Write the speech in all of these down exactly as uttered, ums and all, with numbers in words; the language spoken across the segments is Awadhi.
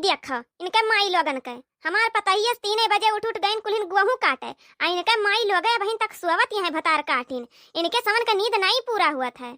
देखा, इनके माई लोगन के, हमार पतहिया तीने बजे उठ उठ गइन कुल्हिन गोहूँ काटे, आ इनके माई लोगे अबहिन तक सोवत यहाँ भतार काटिन। इनके सवन के नींद नाई पूरा हुवत है।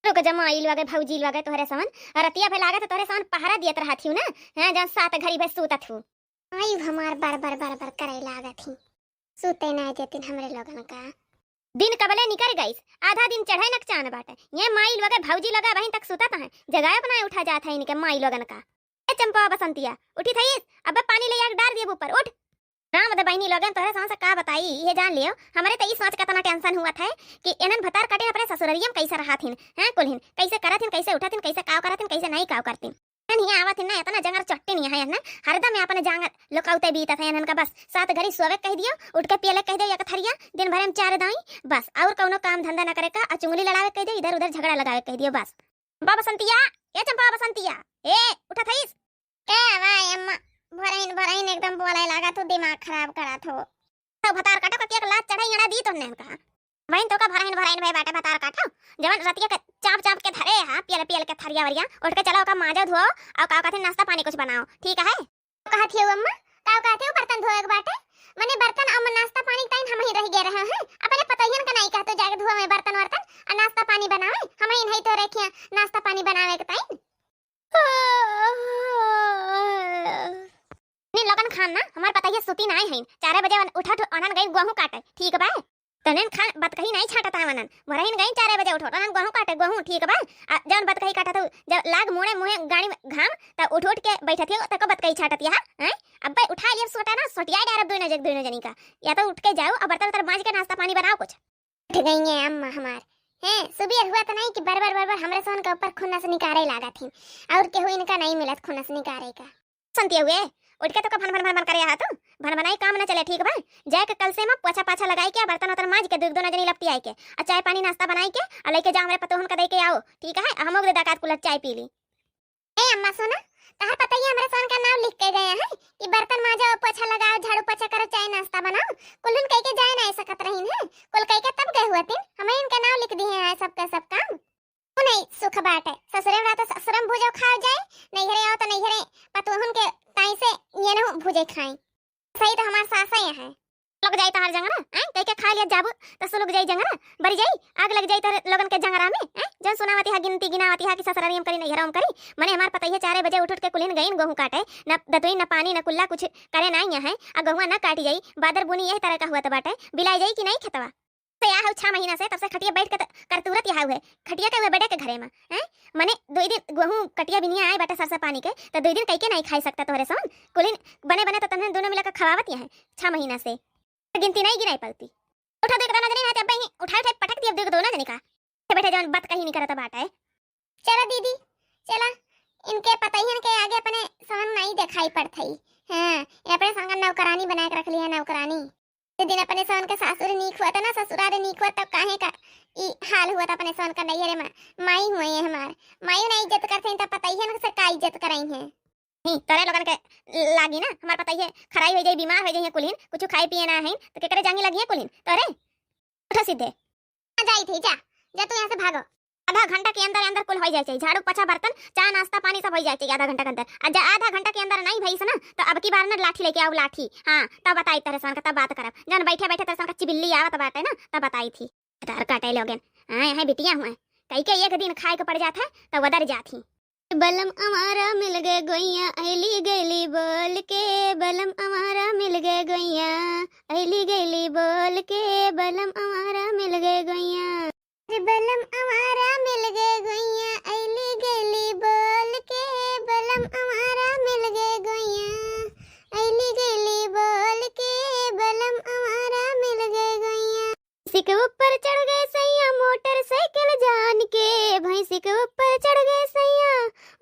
रुक जा माई लोगे, भौजी लोगे, तोहरे सवन रतिया भे लागत तोहरे सवन पहरा दियत रहत हिउ ना, हैं, जौन सात घड़ी भे सूतत हू। आयु हमार बर बर बर बर करे लागत ही, सूते नाई देतिन हमरे लोगन का। दिन कबले निकर गइस, आधा दिन चढ़े नक चान बाटे। ये माई लोगे भौजी लोगे अबहिन तक सुतत हैं, जगाए बनाए उठा जात है इनके माई लोगन का। ए चंपा बसंतिया, उठी थईस, अबे पानी ले आके डार दिए ऊपर, उठ। राम दे बहिनी लोगन, तोहरे सवन से का बताई, ये जान लियो, हमरे तो ई सोच के इतना tension हुवत है कि एनन भतार काटिन अपने ससुररियम कैसे रहत हिन, हैं कुल्हिन, कैसे करत हिन, कैसे उठत हिन, कैसे काव करत हिन, कैसे नहीं काव करतिन। नहीं आवत हिन ना, इतना जंगर चट्टी नहीं है ना, हरदम ये अपने जांगर लोकाउते बीतत है इनन का। बस सात घड़ी सोवे कह दियो, उठ के पियले कह दियो एक थरिया, दिन भरे में चार दाई, बस और कौनो काम धंधा ना करे का, आ चुंगली लड़ावे कह दियो, इधर उधर झगड़ा लगावे कह दियो, बस। चंपा बसंतिया, ए चंपा बसंतिया, ए उठत हईस? ए हमार अम्मा, भरहिन भरहिन एकदम बोले लागत हो, दिमाग खराब करत हो। तो भतार काटो का केक लात चढ़ाई अड़ा दी तोहने का। वहीं तो का भरहिन भरहिन भई बाटे भतार काटो, जवन रतिया के चाप चाप के धरे हा, पियल पियल के थरिया वरिया, उठ के चलो ओका माजो धोओ, और का कहते नाश्ता पानी कुछ बनाओ, ठीक है? कहत हियो अम्मा, का कहत हियो बर्तन धोए के बाटे? मने बर्तन अम्मा नाश्ता पानी के ताईं हम ही रह गए रहे हैं, अपने पतोहियन का नहीं कहतो जाके धोवे बर्तन वर्तन, आ नाश्ता पानी बनावे, हम ही नहीं तो रखिया नाश्ता पानी बनावे के ताईं। नी लोगन खान ना, हमार पतोहिया सुती नाई हईन, चारे बजे वन-, उठत ओनन गई गोहूँ काटे, ठीक बा? तनेन खान बतकही नाई छाटत है वनन, भरहिन गई चारे बजे उठो, ओनन गोहूँ काटे, गोहूँ, ठीक बा? आ जौन बतकही काटत हो, जब लाग मुड़े मुँहे गाड़ी में घाम, त उठ उठ के बैठत हो, तको बतकही छाटत यहाँ, हैं? अब्बे उठा लियब सोटा ना, सोटिया डारब दोनों जग, दोनों जनी का, या तो उठ के जाओ, अब बर्तन उतर माज के नाश्ता पानी बनाओ कुछ। उठ गई हैं अम्मा हमार। हैं, सुबह हुआ तो नहीं कि बरबर बरबर हमरे सोन के ऊपर खुन्नस निकारे लागत ही। और केहू इनका नहीं मिलत खुन्नस निकारे का। सुनती हुए, उठ के तो का भन भन भन भन करे हा तू। भन भनाई काम न चले, ठीक बा? जाए के कल से माँ पोछा पाछा लगाई के, बर्तन वर्तन माज के, दू दोनों जनी लपटी आई के, आ चाय पानी नाश्ता बनाई के, आ लेके जाओ हमरे पतोहन का दे के आओ, ठीक है? आ हमो के दे दाकात कुलत चाय पी ली। ए अम्मा सुना, तहर पतैया हमरे सोन का नाव लिख के गया है कि बर्तन माजो, पोछा लगाओ, झाड़ू पोछा करो, चाय नाश्ता बनाओ, कुल्हिन कह के जाए नहीं सकत रहीन है, कुल कह के तब गए हुआ तीन, हमें इनके नाव लिख दिए हैं सबके सब काम। उ नहीं सुख बाटे, ससुरे में रहो तो ससुरे में भूजो खाओ जाए, नैहरे आओ तो नैहरे पतोहन के ताई से ये न भूजे खाई। सही तो हमार सास है। लग जाई तहार जंगरा, हैं? कह के खा लिया जाबू, त सुलग जाई जंगरा, बरी जाई, आग लग जाई तोहरे लोगन के जंगरा में, हैं? जौन सुनावती हा, गिनती गिनावती हा कि ससुरारी में करी, नैहरा में करी। मने हमार पतैया चारे बजे उठ उठ के कुल्हिन गईन गोहूँ काटे, न दतुई, न पानी, न कुल्ला कुछ करे ना यहाँ है। आ गोहुआ न काटी जाई, बादर बुनी यह तरह का हुआ तो बाटे, बिलाई जाई कि नहीं खेतवा? से आ हऊ छह महीना से, तब से खटिया बैठ के त-, करतूरत यहाँ हुए, खटिया के हुए बैठे के घरे में, हैं? मने दो दिन गोहूँ कटिया बिनिया आए बाटे सरसा पानी के, त दो दिन कह के नहीं खाई सकता तोहरे सोन। कुल्हिन बने बने तो तन्हे दोनों मिला के खवावत यहाँ है, छह महीना से। गिनती नहीं गिनाई पलती। उठा दे के दाना जनी ना, ते अब्बे ही उठाए उठाए पटक दिया, दे के दोना जनी का। ते बैठे जवन बात कही नहीं करत बाटे। चला दीदी, चला, इनके पतोहियन के आगे अपने सवन नहीं दिखाई पड़त हई। हाँ, ये अपने संग नौकरानी बना के रख लिया, नौकरानी। ते दिन अपने सवन के सासुर नीक हुआ था ना, ससुरार नीक हुआ, तब काहे का ई हाल हुआ था अपने सवन का नैहरे में। माई हुए ये हमार, माई नहीं इज्जत करते हैं, तब पतोहियन से का इज्जत कराई है? ही, तोरे लोगन के लागी ना, हमार पतैया खराई हो जाई, बीमार हो जाई कुल्हिन, कुछ खाए पिए ना है, तो केकरे जांगी लगी है कुल्हिन? तोरे? उठो सीधे। आ जाई थी, जा, जा तू यहाँ से भागो। आधा घंटा के अंदर अंदर कुल हो जाए चाहिए, झाड़ू पोछा बर्तन चाय नाश्ता पानी सब हो जाए चाहिए आधा घंटा के अंदर। आ जा आधा घंटा के अंदर नहीं भई से ना, तो अब की बार ना लाठी लेके आओ, लाठी। हाँ, तब बताई तेरे सन का, तब बात करब। जन बैठे बैठे तेरे सन का चिबिल्ली आवत बाटे ना, तब बताई थी। तार काटे लोगन, हाँ, यहाँ बिटिया हुए, कई के एक दिन खाए के पड़ जात है, तो वदर जात ही। बलम अमारा मिल गए गोइया, अली गली बोल के, बलम अमारा मिल गए गोइया, अली गली बोल के, बलम अमारा मिल गए गोइया। अरे बलम अमारा मिल गए गोइया, अली गली बोल के, बलम अमारा मिल गए गोइया, अली गली बोल के, बलम अमारा मिल गए गोइया। भैंसी के ऊपर चढ़ गए सैया मोटरसाइकिल जान के, भैंसी के ऊपर चढ़ गए सैया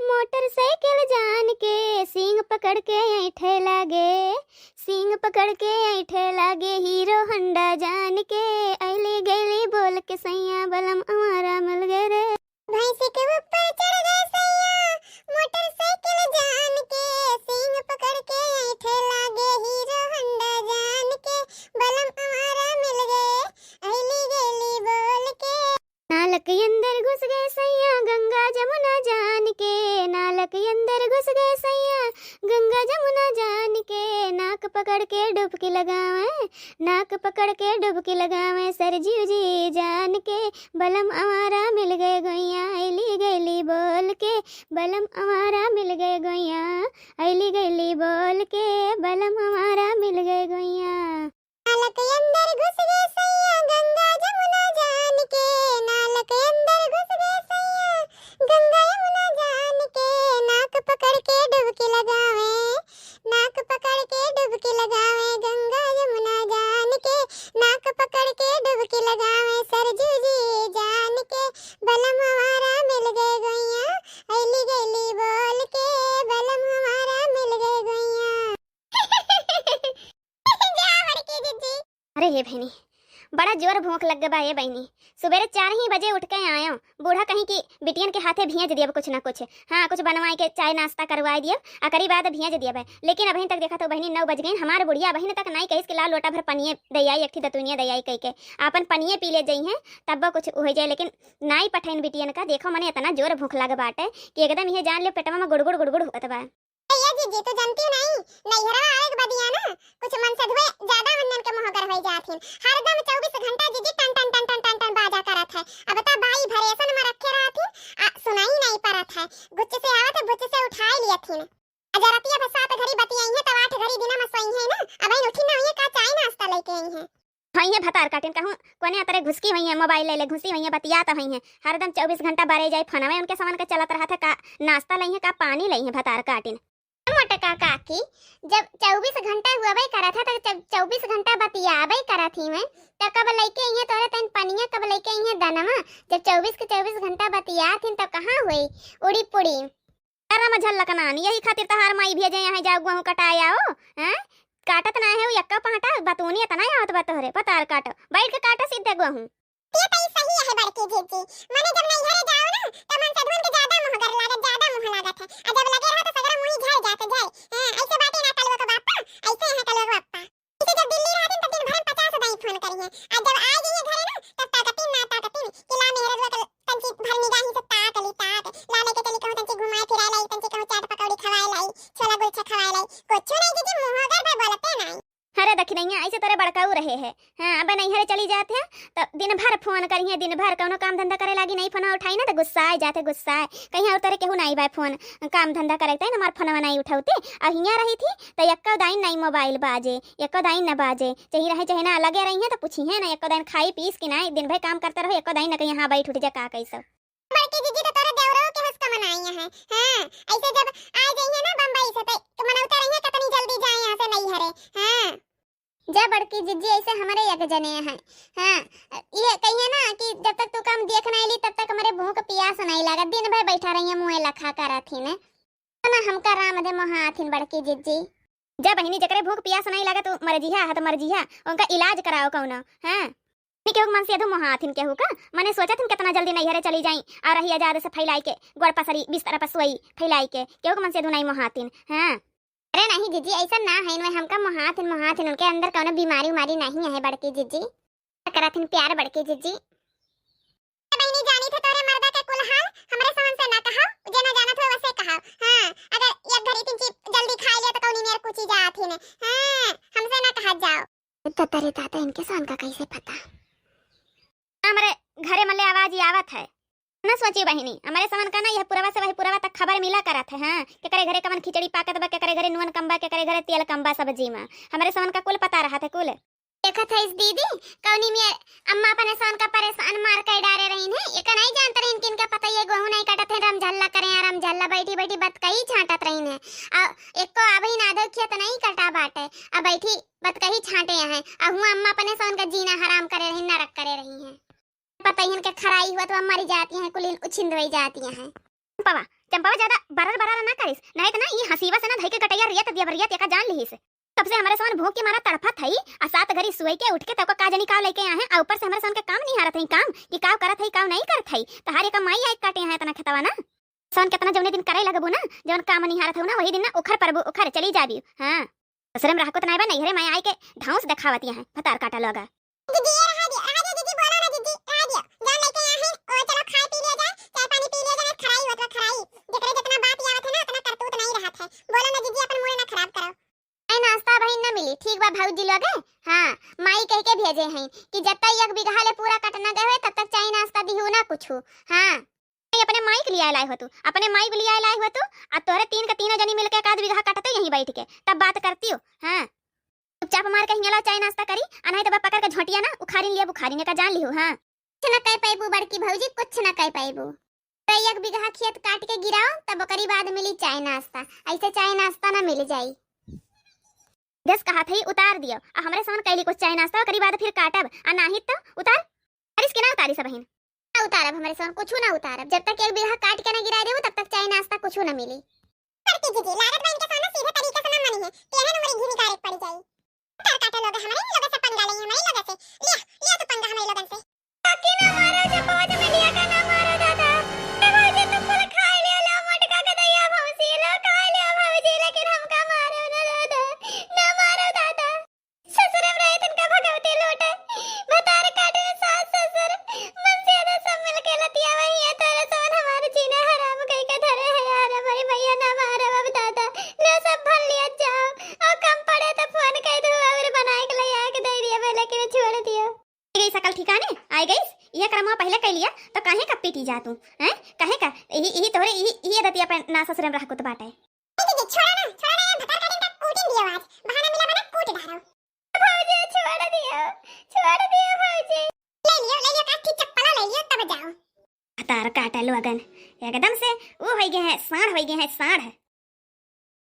मोटरसाइकिल जान के, सींग पकड़ के ऐंठे लागे, सींग पकड़ के ऐंठे लागे हीरो होंडा जान के, अली गली बोल के सैया बलम अमारा मिल गए रे। भैंसी के ऊपर चढ़ गए सैया मोटरसाइकिल जान के, सींग पकड़ के ऐंठे लागे हीरो होंडा जान के, बलम अमारा मिल गए, अली गली बोल के। नालक अंदर घुस गए सैया गंगा जमुना जान के, नालक अंदर घुस गए सैया गंगा पकड़ के डुबकी लगावे, नाक पकड़ के डुबकी लगावे, सरजू जी जान के, बलम आवारा मिल गए गोइया, अइली गइली बोल के, बलम आवारा मिल गए गोइया, अइली गइली बोल के, बलम आवारा मिल गए गोइया। नालक अंदर घुस गए सैया, गंगा जमुना जान के, नालक अंदर घुस गए सैया, गंगा जमुना जान के, नाक पकड़ के डुबकी लगावे, नाक पकड़ के डुबकी लगावे, गंगा जमुना जान के, नाक पकड़ के डुबकी लगावे, सरजू जी जान के, बलम आवारा मिल गए गोइया, अइली गइली बोल के, बलम आवारा मिल गए गोइया। जा बड़की जिज्जी। अरे हे बहिनी, बड़ा जोर भूख लग बा ए बहिनी। सुबेरे चार ही बजे उठ के आयो, बूढ़ा कहीं कि बिटियन के हाथे भेज दियब कुछ ना कुछ। हाँ, कुछ बनवाए के चाय नाश्ता करवाए दियब, अकरी बाद भेज दियब। लेकिन अबहिन तक देखा तो बहिनी नौ बज गईन, हमार बुढ़िया अबहिन तक नाई कहिस कि ला लोटा भर पनिये दे आई, एक ठी दतुनिया दे आई कह के। आपन पनिये पी ले जइहें, तब कुछ हो जाए, लेकिन नाई पठैन बिटियन का। देखो मने इतना जोर भूख लग बाटे कि एकदम इहे जान ले पेटवा में गुड़गुड़ गुड़गुड़ होत बा। ए जिज्जी, तू जानती नहीं, नैहरवा आवे के बदिया ना, कुछ मनसेधुए ज्यादा वंजन के मोहगर होई जात हिन। हरदम चउबीस घंटा जिज्जी टन टन टन टन टन टन बाजा करत है। अब त बाई भरेसन में रखे रहत हिन, आ सुनाई नहीं परत है। गुच्च से आवत है, भुच्च से उठाई लियत हिन। आ जरतिया भर सात घड़ी बतियाई है, तब आठ घड़ी दिना में सोई है ना। अब इन उठी ना हुई है, का चाय नाश्ता लेके आई है। हइये भतार काटिन कहूँ कोने अतरे घुसकी हइये, मोबाइल ले ले घुसी हइये, बतियात हइये। हरदम चउबीस घंटा बारे जाए फोनवे उनके समन के चलत रहत है, का नाश्ता लइहे, का पानी लइहे भतार काटिन। मोटका काकी, जब चउबीस घंटा हुअबे करत है, त जब चउबीस घंटा बतियाबे करत ही में, त कब लइके अइहे तोरे तन पनिया, कब लइके अइहे दनवा? जब चउबीस के चउबीस घंटा बतियात हिन, तब कहाँ होई उड़ी पुड़ी? अरे मझल लकनान, यही खातिर तहार माई भेजे यहाँ जाओ, गोहूँ कटाए आओ, हैं? काटत ना है वो यक्का पहाटा, बतूनी इतना आवत बा तोहरे, पतार काटो, बैठ के काटो सीधे गोहूँ। ये तो सही है बड़की जिज्जी, मने जब नैहरे जाओ ना, तो मनसेधुअन के ज्यादा मोहगर लागत, ज्यादा मोह लागत है, आ जब लगे रहो तो सगरा मुँही झर जात, झर। हाँ, ऐसे बाटे ना कलुआ के बापा, ऐसे है कलुआ के बापा। इसे जब दिल्ली रहतिन, तब दिन भर में पचास दाई फोन करिहे। आ जब आ जाइए घरे ना, तब ताकतिन ना ताकतिन, कि ला मेहररुआ के तंची भर निगाही से ताक ली, ताक। ला लेके चली कहूँ तंची घुमाए फिराए लाई, तंची कहूँ चाट पकौड़ी खवाए लाई, छोला गुलछा खवाए लाई। कुछ नहीं दीदी, मुँह अगर भाई बोलते नहीं। अरे दखिनैया, ऐसे तोरे बड़काऊ रहे है। हाँ, अब नैहरे चली जात है, तो दिन भर फोन करिहे, दिन भर कौनो काम धंधा करे लागी नहीं, फोन उठाई ना तो गुस्सा आ जाते, गुस्सा आ। कहीं और तोरे केहू नहीं बा फोन, काम धंधा करे, तै ना हमार फोनवा नहीं उठाउते। आ हियाँ रही थी, त एक्को दाइन नाई मोबाइल बाजे, एक्को दाइन न बाजे, चाहे रहे चाहे ना, लगे रही हैं त पूछी है ना, एक्को दाइन खाई पीस कि नाई, दिन भर काम करते रहो, एक्को दाइन न कहीं हाँ बैठ उठ जा का कैसो। बड़की जिज्जी तो तोरे देवरो के हंस का मनाई है। हाँ, ऐसे जब आ जाइए ना बम्बई से, त मनौते रही है कितनी जल्दी जाए यहाँ से नैहरे। हाँ। जा बड़की जिज्जी, ऐसे हमरे एक जने हैं। हाँ, ये कहिए ना कि जब तक तू काम देख नहीं ली, तब तक हमरे भूख पियास नहीं लागत। दिन भर बैठा रही है मुँह लखा करत ही ने। ना हमका राम दे मोहाथिन बड़की जिज्जी। जा बहिनी, जकरे भूख पियास नहीं लागत, उ मर जिहा, हत मर जिहा, उनका इलाज कराओ कौनो, हाँ? नहीं केहू के मनसेधु मोहाथिन केहू का, मने सोचत हिन कितना जल्दी नैहरे चली जाई, और रही आजाद से फैलाई के, गोड़ पसरी, बिस्तर पर सोई, फैलाई के, केहू के मनसेधु नहीं मोहाथिन, हाँ? अरे नहीं जिज्जी, ऐसा ना है, इनमें हमका मोहाथिन, मोहाथिन, उनके अंदर कौनो बीमारी उमारी नहीं है बड़की जिज्जी। करत हिन प्यार बड़की जिज्जी। ए बहिनी, जानी थे तोरे मर्दा के कुल हाल, हमरे समन से ना कहा, जे ना जानत हो वसे कहा। हाँ, अगर एक घड़ी तिनची जल्दी खाई लिया तो कौनी मेर कुची जात ही ने। हाँ, हमसे ना कहा जाओ। तो तरे दादा इनके सन का कैसे पता? हमरे घरे मले आवाज ही आवत है। ना सोची बहिनी, हमरे समन का ना यह पुरवा से वही पुरवा तक खबर मिला करत है। हाँ, केकरे घरे कवन खिचड़ी पाकत बा, केकरे घरे नून कम बा, केकरे घरे तेल कम बा सब्जी में। हमरे समन का कुल पता रहत है, कुल। देखत हइस दीदी, कौनी में अम्मा अपने सोन का परेशान मार के डारे रहीन है। एका नहीं जानत रहीन कि इनका पता ये गोहूं नहीं काटत है, रमझल्ला करे हैं, रमझल्ला बैठी बैठी बतकही छांटत रहीन है। आ एको अबही नादो खेत नहीं कटा बाटे, अब बैठी बतकही छांटे हैं। आ हुआ अम्मा अपने सोन का जीना हराम करे रही, नरक करे रही हैं। पता ही इनके खराई हुआ तो मर जाती हैं, कुलीन उछिंद हो जाती हैं। चंपावा, चंपावा ज्यादा बरर बरर ना करिस, नहीं तो ना ये हंसीवा से ना धई के गटैया रियत दिया बरियत एका जान लिहिस। तब से हमरे सोन भूख के मारा तड़फत हई, आ सात घड़ी सुई के उठ के तब का जनी काव लेके आए हैं, आ ऊपर से हमरे सोन के काम निहारत हई, काम कि काव करत हई, काव नहीं करत हई। तहार एक माई आए काटे हैं इतना खेतवा ना। सोन कितना जौने दिन करे लगबू ना, जौन काम निहारत हऊ ना, वही दिन ना उखर परबू, उखर चली जाबी। हाँ, ससुरे में रहको तो नहीं बा, नैहरे में आए के धांस देखावत यहाँ भतार काटा लोगा। दीदी, ये रहा दे, रहा दे दीदी, बोलो ना दीदी, रहा दियो। जौन लेके आए हैं, वो चलो खाए पी लिया जाए, चाय पानी पी लिया जाए, खराई होत बा, खराई। जेकरे जितना बात आवत है ना, उतना करतूत नहीं रहत है। बोलो ना दीदी, अपन मूड ना खराब करो। चाय नाश्ता बहिन न मिली, ठीक बा भौजी लोग? हाँ, माई कह के भेजे हैं कि जब तक एक बीघा ले पूरा कट न गए होए, तब तक चाय नाश्ता दिहू ना कुछू। हाँ, नहीं, अपने माई के लिए लाए हो तू, अपने माई के लिए लाए हो तू। आ तोहरे तीन के तीनों जनी मिलके एक आध बीघा कटते यहीं बैठ के, तब बात करती हो। हाँ, चुपचाप मार के हियाँ लाओ, चाय नाश्ता करी, आ नहीं तो बा पकड़ के झोंटिया ना उखारिन लिया, बुखारिन का जान लिहू। हाँ, कुछ न कह पैबू बड़की भौजी, कुछ न कह पैबू। तो एक बीघा खेत काट के गिराओ, तब ओकरी बाद मिली चाय नाश्ता, ऐसे चाय नाश्ता ना मिल जाई। जस कहा थई उतार दियो, आ हमरे सोन कैली कुछ चाय नाश्ता, ओकरी बाद फिर काटब, आ नाही तो उतार, उतारिस कि ना उतारिस बहिन? ना उतारब, हमरे सोन कुछ ना उतारब, जब तक एक बीघा काट के ना गिरा देबू, तब तक चाय नाश्ता कुछ ना मिली। करती जीजी, लागत बा इनके सोना सीधे तरीके से ना मनी है, तेहन उमरी घी निकारे के पड़ी जाई। तार काटे लोग हमरे लोग से पंगा लेई, हमरे लोग से। लिया, लिया तू पंगा हमरे लोगन से। काकी ना मारो, जब बाज में लिया का ना मारो दादा। ए भौजी, तुम कुल खाए ले लो, मोटका के दैया भौजी लो, खाए ले भौजी, लेकिन हमका मारो ना दादा, ना मारो दादा। ससुर में रहे तनका भगवती लूटे, भतार काटे सास ससुर, मन से ज्यादा सब मिलके लतिया वही है, तोरे सोन हमारे जीना हराम कई के धरे है यार, हमारी मैया ना मारो अब दादा, लो सब भर लिया जाओ, और कम पड़े तो फोन कर दो और बनाए के ले आके दे दिया, मैं लेकिन छोड़ दियो। गई सकल ठिकाने, आइ गइस। इहे करमवा पहिले कइ लिया, तो काहे का पीटी जा तू, हैं? काहे का? इही, इही तोहरे, इही, इही आदतिया पे ना ससुरे में रह कुत बाटे। ए दीदी, छोड़ा ना, छोड़ा ना, यार, भतार काटे का कूटिन दियो आज। बहाना मिला बना कूट डारो। भौजी, छोड़ दियो, छोड़ दियो भौजी। ले लियो, ले लियो, काठी चप्पला ले लियो, तब जाओ। भतार काटे लोगन, एकदम से वो होइ गए हैं, साँढ़ होइ गए हैं, साँढ़।